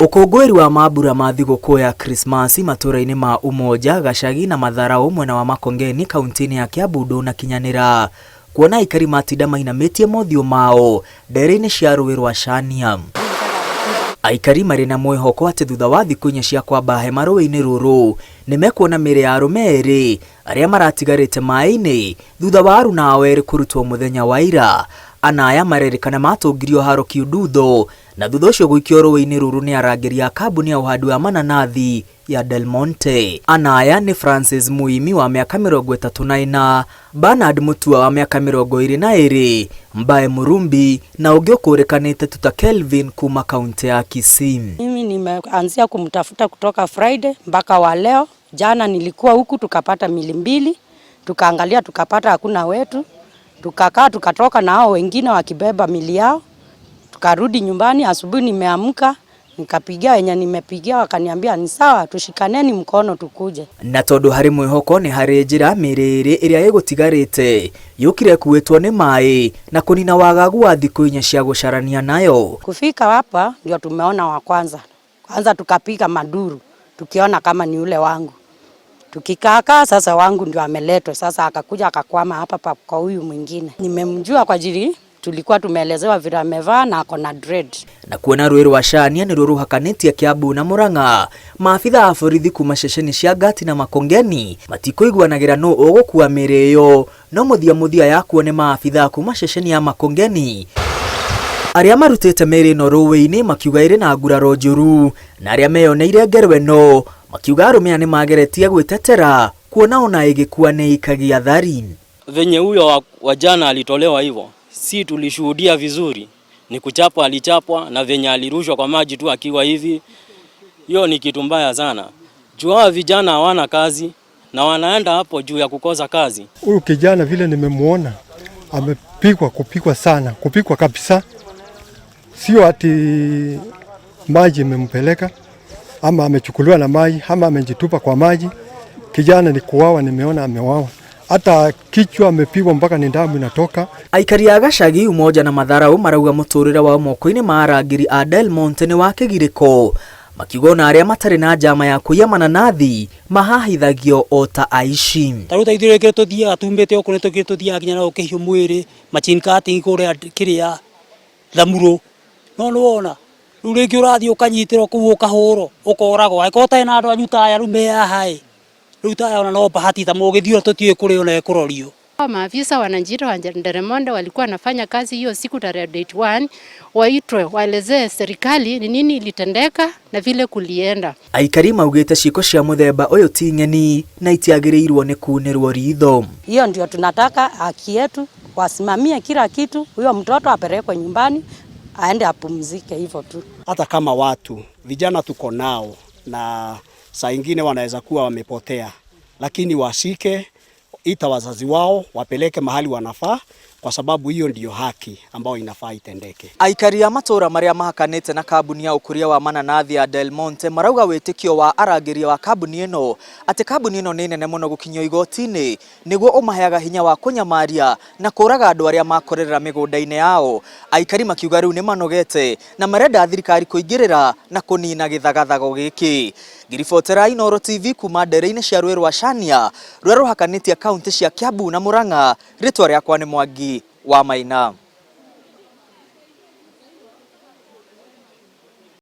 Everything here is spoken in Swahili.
Ũkũngũĩri wa mambura ma thigũkũ ya Krismasi matũra-inĩ ma Umoja, Gacagi na Matharau mwena wa Makongeni kaunti-inĩ ya Kiambu ndũnakinyanĩra kuona aikari matinda mainamĩtie mothiũ mao ndere-inĩ cia rũĩ rwa Shania. Aikari marĩ na mwĩhoko atĩ thutha wa thikũ 4 cia kwamba hema rũĩ-inĩ rũrũ nĩ mekuona mĩĩrĩ ya arũme erĩ arĩa maratigarĩte maĩ-inĩ thutha wa aruna ao erĩ kũrutwo mũthenya wa ira. Ana aya marerĩkana matũngirio haro kiundutho na thutha ũcio gũikio rũĩ-inĩ rũrũ nĩ arangĩri a kambuni ya ũhandi wa mananathi ya Del Monte. Ana aya nĩ Francis Muimi wa mĩaka 34, Bernard Mutua wa mĩaka 22, Mbae Murumbi na ũngĩ ũkũrĩkanĩte tu ta Kelvin kuma kaunti ya Kisii. Mimi nimeanzia kumtafuta kutoka Friday mpaka wa leo. Jana nilikuwa huku tukapata mili mbili, tukaangalia tukapata hakuna wetu. Tukakaa tukatoka na hao wengine wakibeba mili yao. Tukarudi nyumbani asubuhi, nimeamka nikapigia wenye nimepigia wakaniambia ni sawa, tushikaneni mkono tukuje. Na tondu hari mwihoko ni hari njira mĩĩrĩ ĩrĩ ĩrĩa ĩgũtigarĩte yũkire kuĩtwo nĩ maĩ na kũnina wagagu wa thikũ 4 cia gũcarania nayo. Kufika hapa ndio tumeona wa kwanza. Kwanza tukapiga maduru tukiona kama ni ule wangu. Tukikaa sasa wangu ndio ameletwa sasa, akakuja akakwama hapa pa kwa huyu mwingine. Nimemjua kwa ajili tulikuwa tumeelezewa vile amevaa na ako na dread. Na kuona rũĩ rwa Shania nĩruo rũhakanĩtie Kiambu na Murang'a, maabitha a borithi kuma ceceni cia Ngati na Makongeni matikũiguanagĩra nũ ũgũkua mĩĩrĩ ĩyo, no mũthia mũthia yakuo nĩ maabitha kuma ceceni ya Makongeni arĩa marutĩte mĩĩrĩ ĩno rũĩ-inĩ makiuga ĩrĩ na nguraro njũru, na arĩa meyoneire ngero ĩno makiuga arũme aya nĩmageretie gwĩtetera kuona ona ĩgĩkua nĩ ikagia thari. Venye huyo wa jana alitolewa hivyo, si tulishuhudia vizuri, ni kuchapwa alichapwa, na venye alirushwa kwa maji tu akiwa hivi. Hiyo ni kitu mbaya sana. Juu hawa vijana hawana kazi na wanaenda hapo juu ya kukosa kazi. Huyu kijana vile nimemuona amepigwa, kupigwa sana, kupigwa kabisa. Sio ati maji imempeleka ama amechukuliwa na maji ama amejitupa kwa maji. Kijana ni kuwawa, nimeona amewawa. Hata kichwa amepigwa mpaka ni damu inatoka. Aikari a Gacagi Umoja na Matharau marauga mũtũrĩre wao moko-inĩ ma arangĩri a Del Monte nĩ wa kĩgirĩko, makiuga ona arĩa matarĩ na njama ya kũiya mananathi mahahithagio o ta aici. Ta rĩu ta ithuĩ rĩngĩ tũthiaga tumĩte gũkũ nĩ tũkĩrĩ tũthiaga nginya na gũkĩhiũ mwĩrĩ machine cutting kũrĩa kĩrĩa Thamurũ, no nĩwona rĩu rĩngĩ ũrathiĩ ũkanyitĩrwo kũu ũkahũrwo ũkoragwo, angĩkorwo ũtarĩ na andũ anyu ta aya rĩu me haha ĩ, rĩu ta aya ona no bahati ta mũgĩthiĩ tũtiũĩ kũrĩa ona ĩkũrorio. Maafisa wananchi wa Del Monte walikuwa wanafanya kazi hiyo siku tarehe date 1, waitwe waelezee serikali ni nini ilitendeka na vile kulienda. Aikari maugĩte ciĩko cia mũthemba ũyũ ti ng'eni na itiagĩrĩirwo nĩ kunĩrwo ritho. Hiyo ndio tunataka haki yetu, wasimamie kila kitu, huyo mtoto apelekwe nyumbani aende apumzike hivyo tu. Hata kama watu vijana tuko nao na saa ingine wanaweza kuwa wamepotea, lakini washike, ita wazazi wao wapeleke mahali wanafaa, kwa sababu hiyo ndiyo haki ambayo inafaa itendeke. Aikari a matũra marĩa mahakanĩte na kambuni ya ũkũria wa mananathi ya Del Monte marauga wĩtĩkio wa arangĩri wa kambuni ĩno atĩ kambuni ĩno nĩ nene mũno gũkinyio igoti-inĩ nĩguo ũmaheaga hinya wa kũnyamaria na kũraga andũ arĩa makorerera mĩgũnda-inĩ yao. Aikari makiuga rĩu nĩ manogete na marenda thirikari kũingĩrĩra na kũnina gĩthagathago gĩkĩ. Ngiribotera Inooro TV kuma ndere-inĩ cia rũĩ rwa Shania rũrĩa rũhakanĩtie kaunti cia Kiambu na Murang'a. Rĩtwa rĩakwa nĩ Mwangi wa Maina.